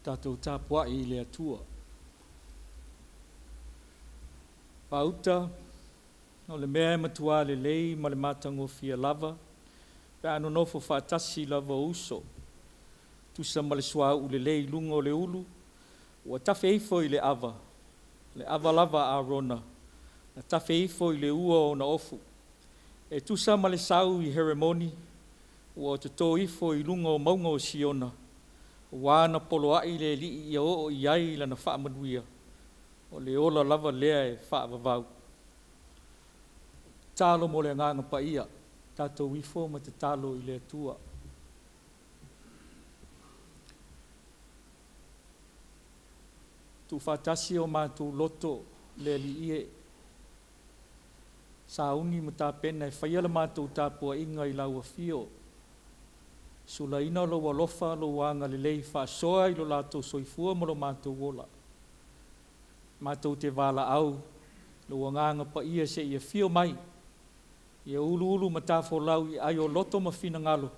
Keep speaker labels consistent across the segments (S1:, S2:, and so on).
S1: Tatou tapuai i le Atua. Pauta, o le mea e matuā lelei ma le matagofie lava, pe a nonofo faatasi lava o uso, tusa ma le suauu lelei i luga o le ulu, ua tafe ifo i le ava, le ava lava a Arona, na tafe ifo i le ua o ona ofu. E tusa ma le sau i Heremoni, ua toto ifo i luga o mauga o Siona, ua na poloai le Alii ia oo i ai lana faamanuia, o le ola lava lea e faavavau. Tatalo mo le Agaga Paia, tatou ifo ma tatalo i le Atua. Tuufaatasi o matou loto le Alii e, sauni ma tapena e faia la matou tapuaiga i lau afio, sulaina lou alofa, lou agalelei faasoa i lo latou soifua ma lo matou ola. Matou te valaau lou Agaga Paia se i afio mai, ia uluulu matafolau i ai o loto ma finagalo,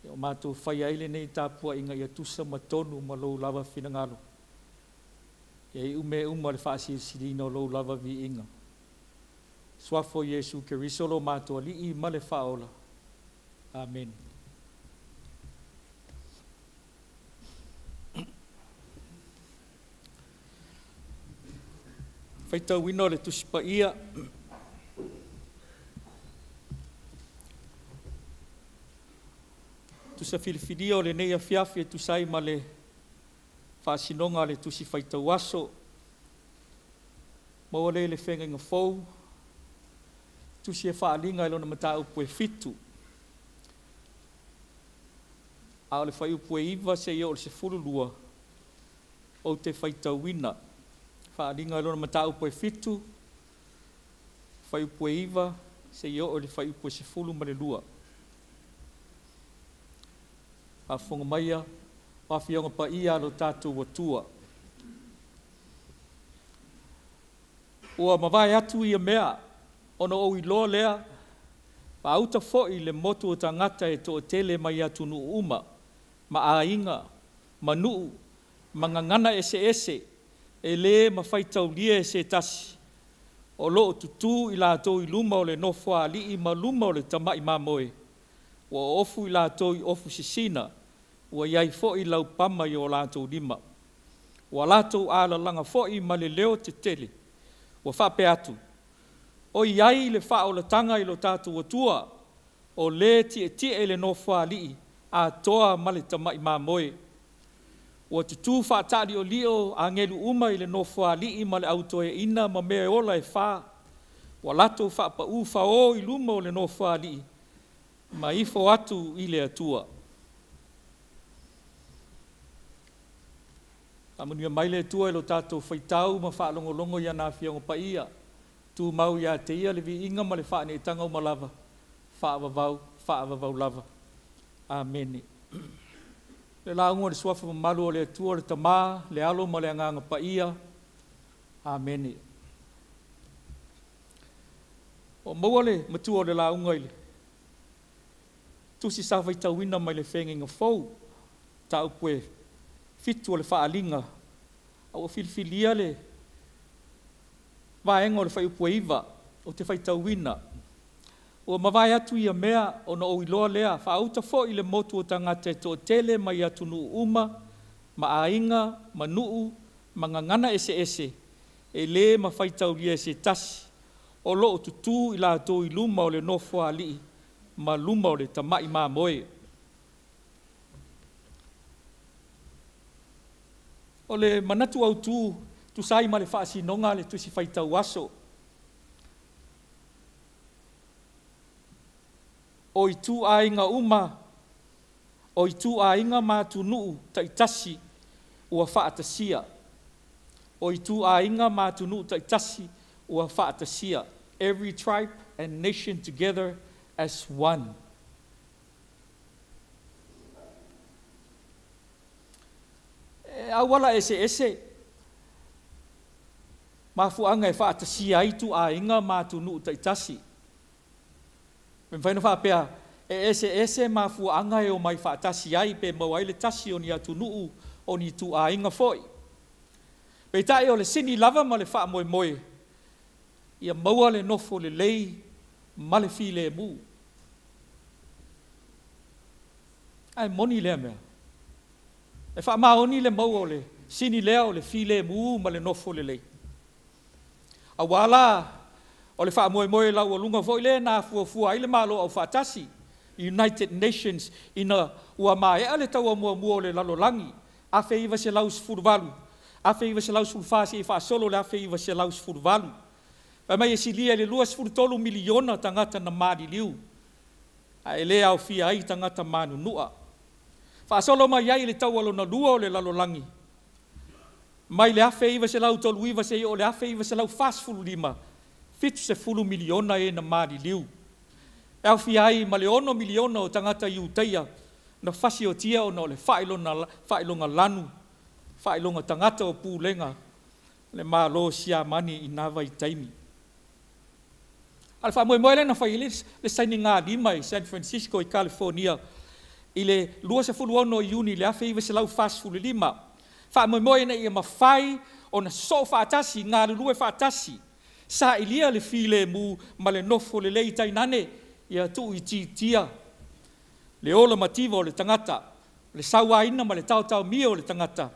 S1: ia o matou faia ai lenei tapuaiga ia tusa ma tonu ma lou lava finagalo. Ia iu mea uma le faasilisiliina o lou lava viiga. Suafa o Iesu Keriso lo matou Alii ma le Faaola. Amene. Faitauina o le Tusi Paia. Tusa filifilia o lenei afiafi e tusa ai ma le faasinoga a le Tusi Faitau Aso. Maua lea i le Feagaiga Fou, tusi e faaliga i lona mataupu e 7, a o le fuaiupu e 9 seia oo i le 12, ou te faitauina. Faaaliga i lona mataupu e 7, fuaiupu e 9 seia oo i le fuaiupu e 12. Faafofoga maia o Afioga Paia a lo tatou Atua. Ua mavae atu ia mea, ona ou iloa lea, faauta foi le motu o tagata e toatele mai atunuu uma, ma aiga, ma nuu, ma gagana eseese, e le mafai taulia e se tasi, o lo o tutū i latou i luma o le Nofoalii ma luma o le Tamai Mamoe, ua ofu i latou i ofu sisina, ua i ai foi laupama i o latou lima. Ua latou alalaga foi ma le leo tetele, ua faapea atu, O i ai le faaolataga i lo tatou Atua, o le tietie i le Nofoalii atoa ma le Tamai Mamoe. Ua tutū faataaliolio agelu uma i le Nofoalii ma le au toeaina ma mea ola e fa. Ua latou faapau fao i luma o le Nofoalii ma ifo atu i le Atua. Faamanuia mai le Atua i lo tatou faitau ma faalogologo i ana Afioga Paia, tumau ia te Ia le viiga ma le faaneetaga uma lava, faavavau, faavavau lava. Amene. Le lauga o le suafa mamalu o le Atua, le Tama, le Alo ma le Agaga Paia. Amene. Ua maua le matua o le lauga i le tusi sa faitauina mai le Feagaiga Fou, mataupu e 7 o le Faaaliga, a ua filifilia le vaega o le fuaiupu e 9 ou te faitauina. Ua mavae atu ia mea ona ou iloa lea, faauta foi le motu o tagata e toatele mai atunuu uma, ma aiga, ma nuu, ma gagana eseese, e le mafai taulia e se tasi, o lo o tutū i latou i luma o le Nofoalii ma luma o le Tamai Mamoe. O le manatu autu tusa ai ma le faasinoga a le Tusi Faitau Aso, o ituaiga uma, o ituaiga ma atunuu taitasi ua faatasia. O ituaiga ma atunuu taitasi ua faatasia. Every tribe and nation together as one. E auala eseese mafuaaga e faatasia ai ituaiga ma atunuu taitasi. Pe mafai ona faapea, e eseese mafuaaga e omai faatasi ai pe maua ai le tasi o ni atunuu o ni ituaiga foi. Peitai o le sini lava ma le faamoemoe, ia maua le nofo lelei ma le filemu. Ae moni lea mea. E faamaoni le maua o le sini lea o le filemu ma le nofo lelei. Auā la o le faamoemoe laualuga foi lea na afuafua ai le Malo Aufaatasi, United Nations, ina ua maea le Taua Muamua o le Lalolagi 1918, 1914 seia faasolo i le 1918. Fai mai e silia i le 23 miliona tagata na maliliu, ae le aofia ai tagata manunua. Faasolo mai ai i le Taua Lona Lua o le Lalolagi, mai le 1939 seia oo i le 1945, 70 miliona e na maliliu. E aofia ai ma le 6 miliona o tagata Iutaia na fasiotia ona o le faailoga lanu, faailoga tagata o pulega le Malo o Siamani i na vaitaimi. A o le faamoemoe lea na fai ai le sainigalima i San Francisco i Kalifonia i le 26 o Iuni i le 1945, faamoemoe ina ia mafai ona sosoo faatasi, galulue faatasi, sailia le filemu ma le nofo lelei, tainane ia tuuitiitia le ola mativa o le tagata, le sauaina ma le taotaomia o le tagata,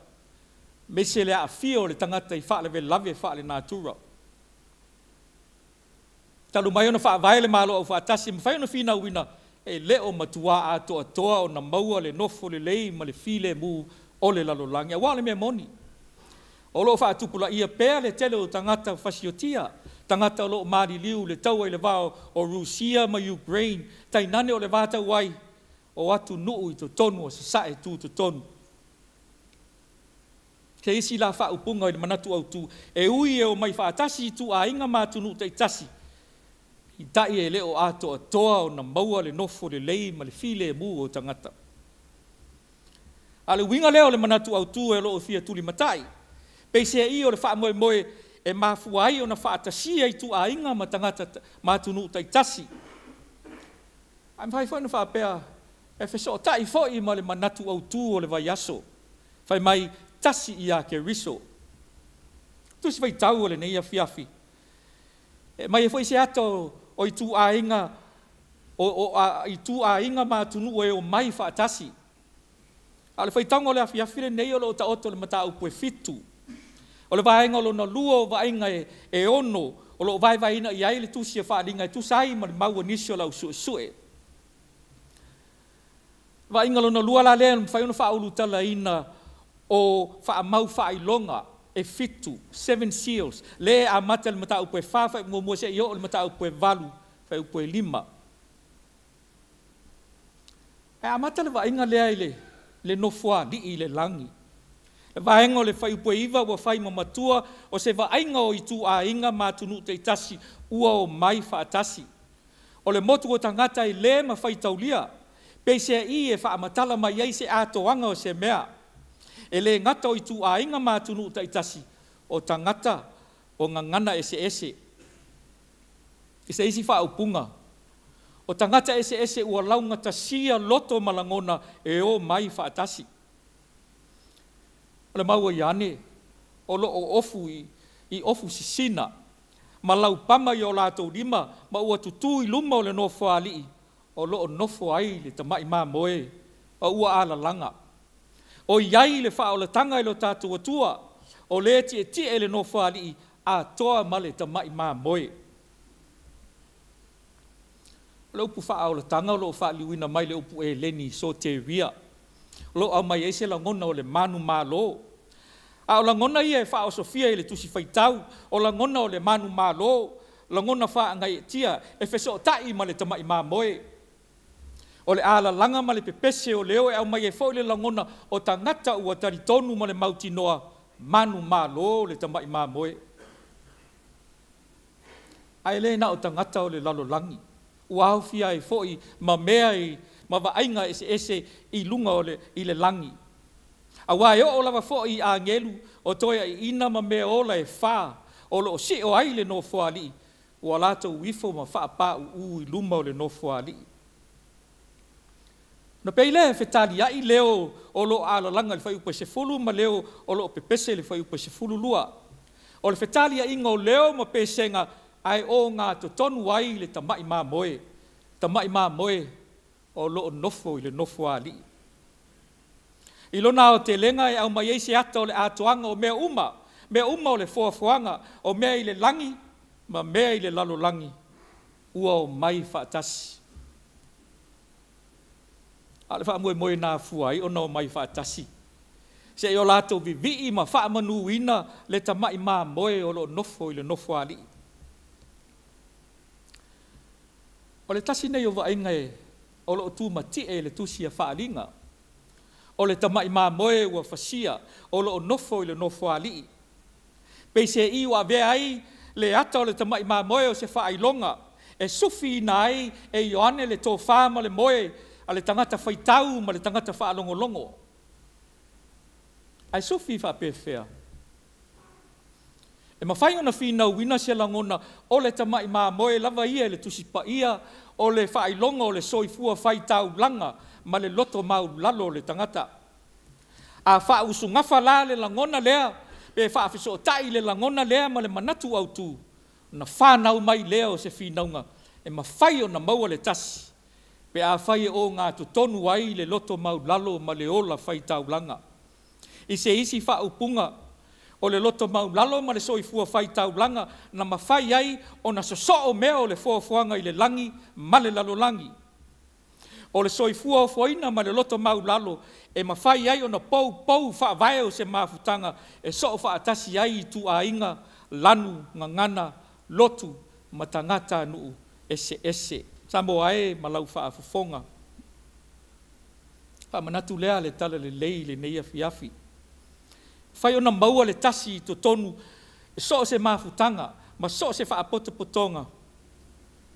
S1: aemaise le aafia o le tagata i faalavelave faalenatura. Talu mai ona faavae le Malo Aufaatasi, e mafai ona finauina e le o matua atoatoa ona maua le nofo lelei ma le filemu o le lalolagi. Aua o le mea moni, o lo o faatupulaia pea le tele o tagata fasiotia, tagata o lo o maliliu i le taua i le va o Rusia ma Ukraine, tainane o le va tau ai o atunuu i totonu o Sasae tutotonu. Se isi la faaupuga i le manatu autu, e ui e omai faatasi ituaiga ma atunuu taitasi, peitai e le o atoatoa ona maua le nofo lelei ma le filemu o tagata. A o le uiga lea o le manatu autu o lo o fia tulimatai, peiseai o le faamoemoe e mafua ai ona faatasia ituaiga ma tagata ma atunuu taitasi. Ae mafai foi ona faapea, e fesootai foi ma le manatu autu o le vaiaso, fai mai, tasi ia Keriso. Tusi Faitau o lenei afiafi, e aumai ai foi se ata o ituaiga ituaiga ma atunuu e omai faatasi. A o le faitauga o le afiafi lenei o lo o taoto i le mataupu e 7. O le vaega lona lua o vaaiga e 6 o lo o vaevaeina i ai le tusi a Faaaliga e tusa ai ma le mau a nisi o le au suesue. Vaaiga lona lua la lea e mafai ona faaulutalaina o faamau faailoga e 7, seven seals, lea e amata i le mataupu e 4 fuaiupu muamua seia oo i le mataupu e 8 fuaiupu e 5. E amata le vaaiga lea i le nofoalii i le lagi. Le vaega o le fuaiupu e 9 ua fai ma matua o se vaaiga o ituaiga ma atunuu taitasi ua omai faatasi. O le motu o tagata e le mafai taulia, peiseai e faamatala mai ai se atoaga o se mea. E le gata o ituaiga ma atunuu taitasi, o tagata o gagana eseese. I se isi faaupuga, o tagata eseese ua laugatasia loto ma lagona e omai faatasi. O le mau ia ane, o lo o ofu i ofu sisina, ma laupama i o latou lima, ma ua tutū i luma o le nofoalii, o lo o nofo ai le tamai mamoe, a ua alalaga. O i ai le faaolataga i lo tatou Atua, o le tietie i le nofoalii atoa ma le tamai mamoe. O le upu faaolataga o lo o faaliliuina mai le upu eleni soteria, o lo o aumai ai se lagona o le manumalo. A o lagona ia e faaosofia i le tusi faitau, o lagona o le manumalo, lagona faagaeetia e fesootai ma le tamai mamoe. O le alalaga ma le pepese o leo e aumai ai foi le lagona o tagata ua talitonu ma le mautinoa manumalo le tamai mamoe. Ae le na o tagata o le lalolagi, ua aofia ai foi ma mea i ma vaaiga eseese i luga o le, i le lagi. Auā e oo lava foi i agelu o toeaiina ma mea ola e fa o lo o sio ai le nofoalii, ua latou ifo ma faapāuū i luma o le nofoalii. Ona pei lea e fetaliai leo o lo o alalaga i le fuaiupu e 10 ma leo o lo o pepese i le fuaiupu e 12. O le fetaliaiga o leo ma pesega ae ogatotonu ai le tamai mamoe, tamai mamoe o lo o nofo i le nofoalii. I lona aotelega e aumai ai se ata o le atoaga o mea uma, mea uma o le foafoaga, o mea i le lagi ma mea i le lalolagi ua omai faatasi. A o le faamoemoe na afua ai ona omai faatasi, seia o latou vivii ma faamanuina le tamai mamoe o lo o nofo i le nofoalii. O le tasi nei o vaaiga o lo o tumatie i le tusi a Faaaliga, o le tamai mamoe ua fasia o lo o nofo i le nofoalii. Peiseai ua avea ai le ata o le tamai mamoe o se faailoga e sufiina ai e Ioane le tofa ma le moe a le tagata faitau ma le tagata faalogologo. Ae sufi faapefea? E mafai ona finauina se lagona o le tamai mamoe lava ia i le Tusi Paia o le faailoga o le soifua faitaulaga ma le loto maulalo o le tagata. A faausugafa la le lagona lea, pe faafesootai le lagona lea ma le manatu autu, ona fanau mai lea o se finauga e mafai ona maua le tasi pe afai e ogatotonu ai le loto maulalo ma le ola faitaulaga. I se isi faaupuga, o le loto maulalo ma le soifua faitaulaga na mafai ai ona sosoo mea o le foafoaga i le lagi ma le lalolagi. O le soifua ofoina ma le loto maulalo e mafai ai ona poupou faavae o se mafutaga e soo faatasi ai ituaiga, lanu, gagana, lotu ma tagatanuu eseese. Samoa e ma lau faafofoga, faamanatu lea le Talalelei i lenei afiafi. Mafai ona maua le tasi i totonu e so o se mafutaga ma so o se faapotopotoga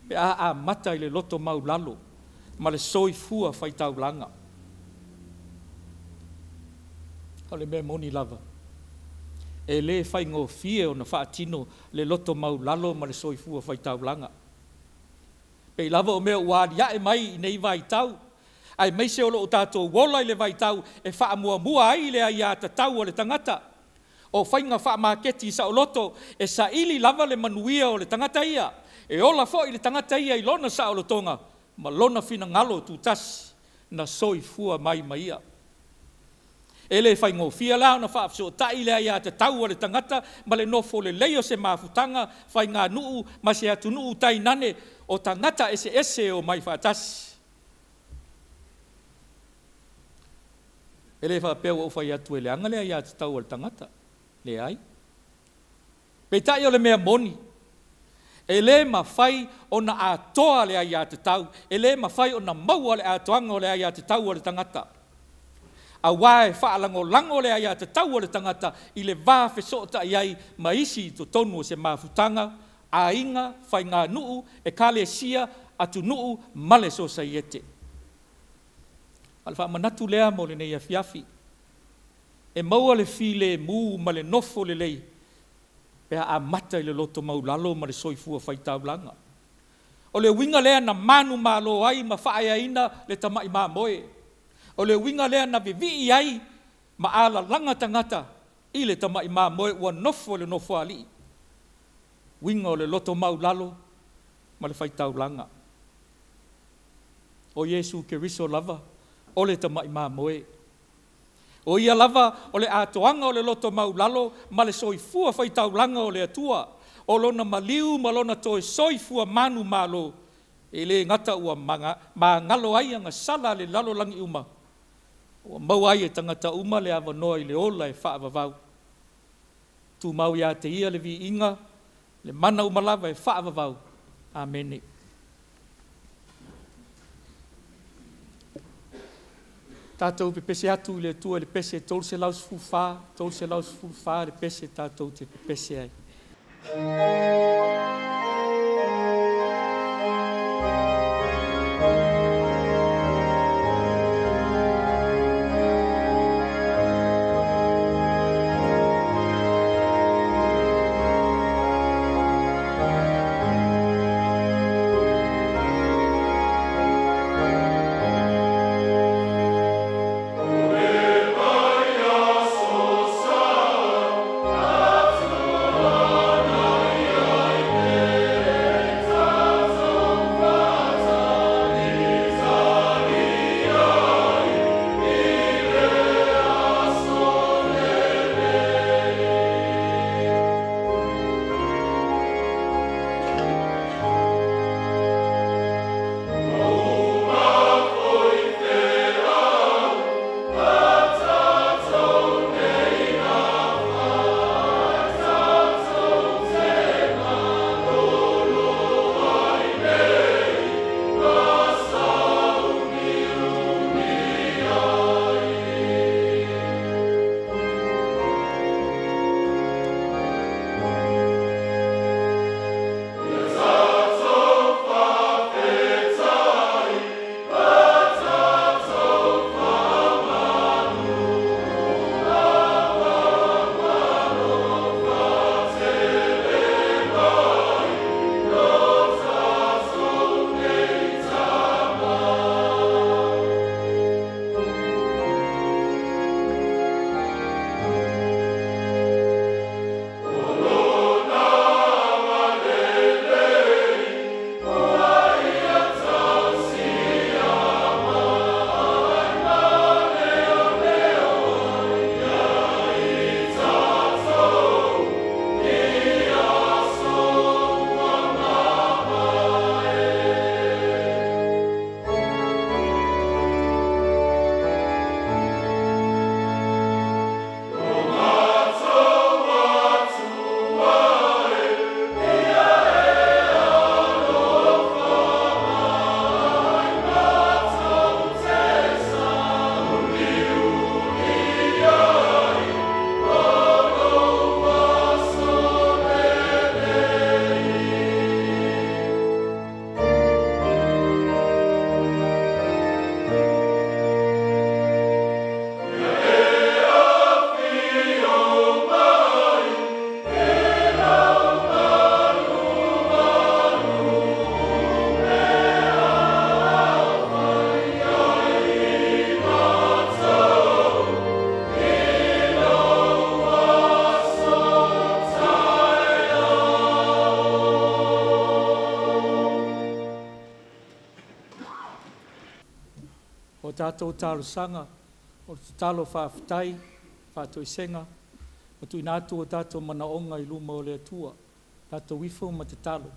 S1: pe a amata i le loto maulalo ma le soifua faitaulaga. O le mea moni lava, e le faigofie ona faatino le loto maulalo ma le soifua faitaulaga. Pei lava o mea ua aliae mai i nei vaitau, aemaise o lo o tatou ola i le vaitau e faamuamua ai le aiatatau a le tagata. O faiga faamaketi saoloto e saili lava le manuia o le tagata ia, e ola foi le tagata ia i lona saolotoga ma lona finagalo tutasi na soifua mai ma ia. E le faigofie la ona faafesootai le aiatatau a le tagata ma le nofo lelei o se mafutaga faiganuu ma se atunuu tainane o tagata eseese e omai faatasi. E le faapea ua ou fai atu e leaga le aiatatau a le tagata, leai. Peitai o le mea moni, e le mafai ona atoa le aiatatau, e le mafai ona maua le atoaga o le aiatatau a le tagata, aua e faalagolago le aiatatau a le tagata i le va fesootai ai ma isi i totonu o se mafutaga, aiga, faiganuu, ekalesia, atunuu ma le sosaiete. A o le faamanatu lea mo lenei afiafi, e maua le filemu ma le nofo lelei pe a amata i le loto maulalo ma le soifua faitaulaga. O le uiga lea na manumalo ai ma faaeaina le tamai mamoe. O le uiga lea na vivii ai ma alalaga tagata i le tamai mamoe ua nofo i le nofoalii. Uiga o le loto maulalo ma le faitaulaga. O Iesu Keriso lava o le tamai mamoe. O ia lava o le atoaga o le loto maulalo ma le soifua faitaulaga o le Atua. O lona maliu ma lona toe soifua manumalo, e le gata ua magalo ai agasala a le lalolagi uma, ua maua ai e tagata uma le avanoa i le ola e faavavau. Tumau ia te ia le viiga, le mana uma lava e faavavau. Amene. Tatou pepese atu i le Atua i le pese 314, 314 le pese tatou te pepese ai. tatou talosaga o le tatalo faafetai, faatoesega, ma tuuina atu o tatou manaoga i luma o le Atua. Tatou ifo ma tatalo.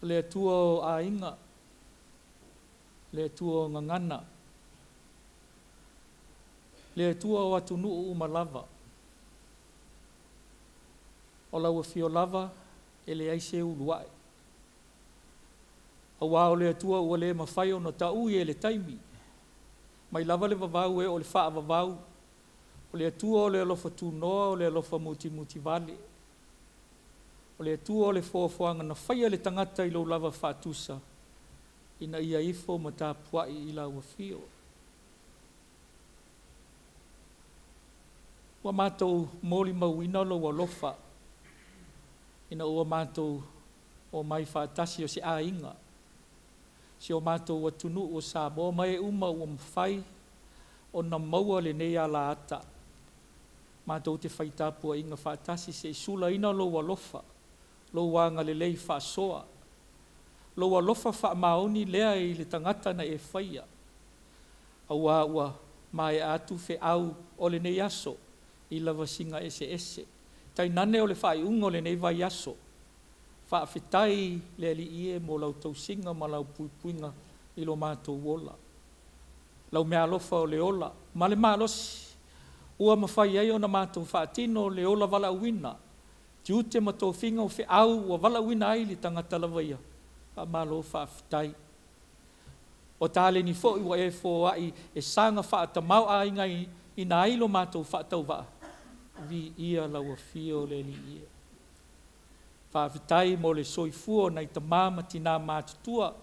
S1: O le Atua o aiga, le Atua o gagana, le Atua o atunuu uma lava, o lau afio lava e leai se ulua'i, auā o le Atua ua le mafai ona taui e le taimi, mai lava le vavau e oo i le faavavau, o le Atua o le alofa tunoa o le alofa mutimutivale, o le Atua o le foafoaga na faia le tagata i lou lava faatusa, ina ia ifo ma tapuai i lau afio. Ua matou molimauina lou alofa ina ua matou omai faatasi o se aiga, si o matou atunuu o Samoa ma e uma ua mafai ona maua lenei alaata matou te fai tapuaiga faatasi se i sulaina lou alofa, lou agalelei faasoa, lou alofa faamaoni lea i le tagata na e faia, auā ua maea atu feau o lenei aso i lavasiga eseese, tainane o le faaiuga o lenei vaiaso. Faafetai le Alii e mo lau tausiga ma lau puipuiga i lo matou ola. Lau meaalofa o le ola ma le malosi ua mafai ai ona matou faatino le ola valaauina, tiute ma tofiga o feau ua valaauina ai le tagata lava ia, faamalo faafetai. O taleni foi ua e foai e saga faatamaoaigaina ai lo matou faatauvaa, viia lau afio le Alii e. Faafetai mo le soifua o nai tama ma tina matutua,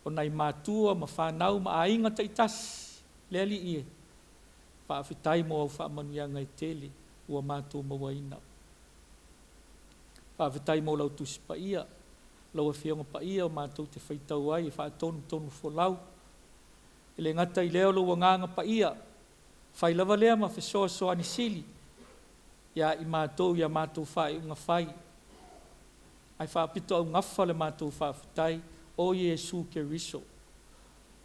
S1: o nai matua ma fanau ma aiga taitasi, le Alii e, faafetai mo au faamanuiaga e tele ua matou mauaina. Faafetai mo lau Tusi Paia, lau Afioga Paia matou te faitau ai e faatonutonufolau. E le gata i lea o lou Agaga Paia, fai lava lea ma fesoasoani sili ia i matou i a matou faaiuga fai, ae faapitoaugafa le matou faafetai o Iesu Keriso.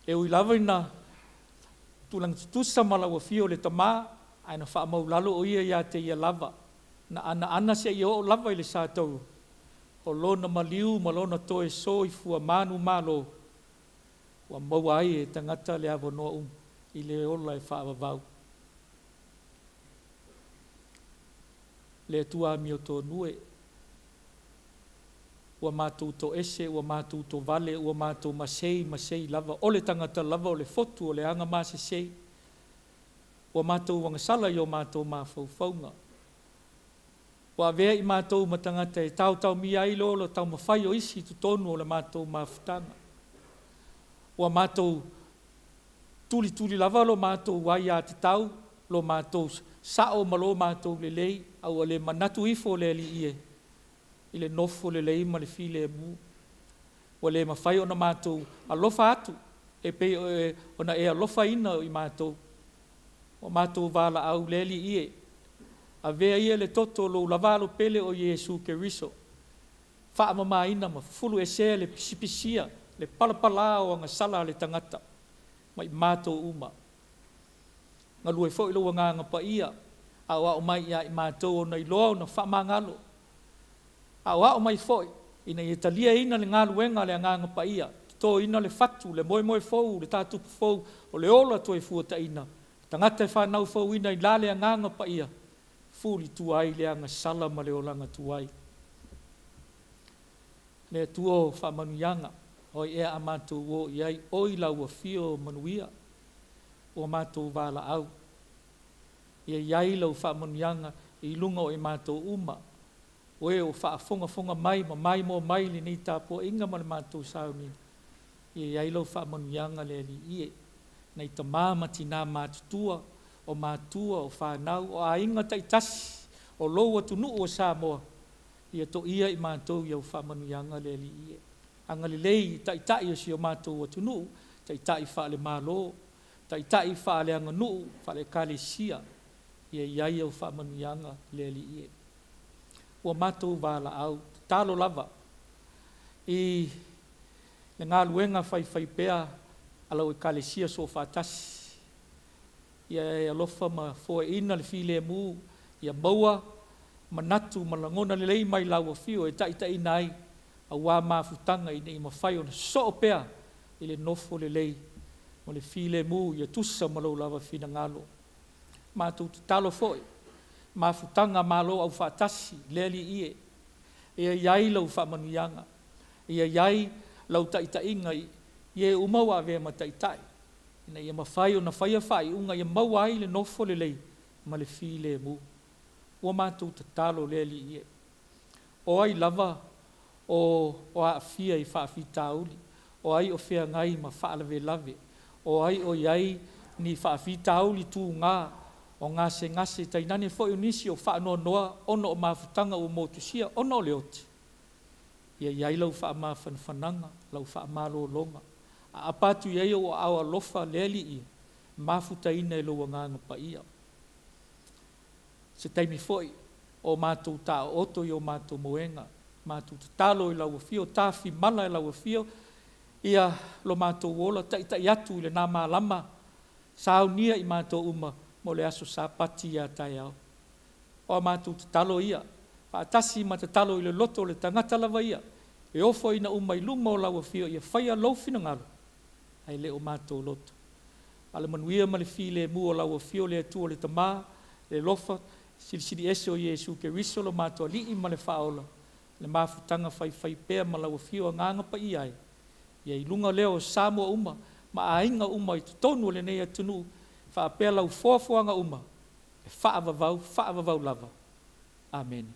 S1: E ui lava ina tulaga tutusa ma lau Afio le Tama, ae na faamaulalo o Ia ia te Ia lava, na anaana seia oo lava i le satauro, o Lona maliu ma Lona toe soifua manumalo, ua maua ai e tagata le avanoa uma i le ola e faavavau. Le Atua amiotonu e, ua matou toese, ua matou tovale, ua matou masei, masei lava, o le tagata lava o le fotu o le agamasese. Ua matou agasala i o matou mafaufauga. Ua avea i matou ma tagata e taotaomia ai le ola taumafai o isi i totonu o le matou mafutaga. Ua matou tulituli lava lo matou aiatatau, lo matou sao ma lo matou lelei, a ua le manatu ifo le Alii e i le nofo lelei ma le filemu. Ua le mafai ona matou alofa atu e pei ona e alofaina i matou. Ua matou valaau le Alii e, avea ia le toto o lou lava alo pele o Iesu Keriso, faamamaina ma fufuluesea le pisipisia, le palapala o agasala a le tagata ma i matou uma. Galue foi lou Agaga Paia, aoao mai ia i matou ona iloa ona faamagalo, aoao mai foi ina ia taliaina le galuega a le Agaga Paia, totoina le fatu, le moemoe fou, le tatupu fou, o le ola toe fuataina, tagata e fanau fouina i la le Agaga Paia, fulitua ai le agasala ma le olaga tuai. Le Atua o faamanuiaga, o ai ea a matou o i ai, o i lau afio manuia, ua matou valaau. Ia i ai lau faamanuiaga i luga o i matou uma, o e o faafogafoga mai ma maimoa mai i lenei tapuaiga ma le matou sauniga, ia i ai lau faamanuiaga le Alii e, nai tama ma tina matutua, o matua, o fanau, o aiga taitasi, o lou atunuu o Samoa, ia toia i matou i au faamanuiaga le Alii e. Agalelei i taitai o si o matou atunuu, taitai faale-Malo, taitai faaleaganuu, faale-Ekalesia, ia i ai au faamanuiaga le Alii e. Ua matou valaau, tatalo lava i le galuega faifaipea a lau Ekalesia Soofaatasi. Ia e alofa ma foaiina le filemu, ia maua manatu ma lagona lelei mai lau afio e taitaiina ai auā mafutaga ina ia mafai ona sosoo pea i le nofo lelei ma le filemu ia tusa ma lou lava finagalo. Matou tatalo foi, mafutaga a Malo Aufaatasi, le Alii e, ia i ai lau faamanuiaga, ia i ai lau taitaiga i e uma ua avea ma taitai, ina ia mafai ona faia faaiuga ia maua ai le nofo lelei ma le filemu. Ua matou tatalo le Alii e. O ai lava o aafia i faafitauli, o ai o feagai ma faalavelave, o ai o i ai ni faafitauli tuga, o gasegase, tainane foi o nisi o faanoanoa ona o mafutaga ua motusia ona o le oti, ia i ai lau faamafanafanaga, lau faamalologa, aapa atu i ai ou aao alofa le Alii e, mafutaina e lou Agaga Paia. Se taimi foi o matou taooto i o matou moega, matou tatalo i lau afio, tafimala e lau afio ia lo matou ola, taitai atu i lena malama, saunia i matou uma mo le aso Sapati ia taeao. O a matou tatalo ia, faatasi ma tatalo i le loto o le tagata lava ia, e ofoina uma i luma o lau afio ia faia lou finagalo, ae le o matou loto. A o le manuia ma le filemu o lau afio le Atua le Tama, le alofa Silisili Ese o Iesu Keriso lo matou Alii ma le Faaola, le mafutaga faifaipea ma lau afio Agaga Paia e, ia i luga lea o Samoa uma ma aiga uma i totonu o lenei atunuu, faapea lau foafoaga uma e faavavau, faavavau lava. Amene.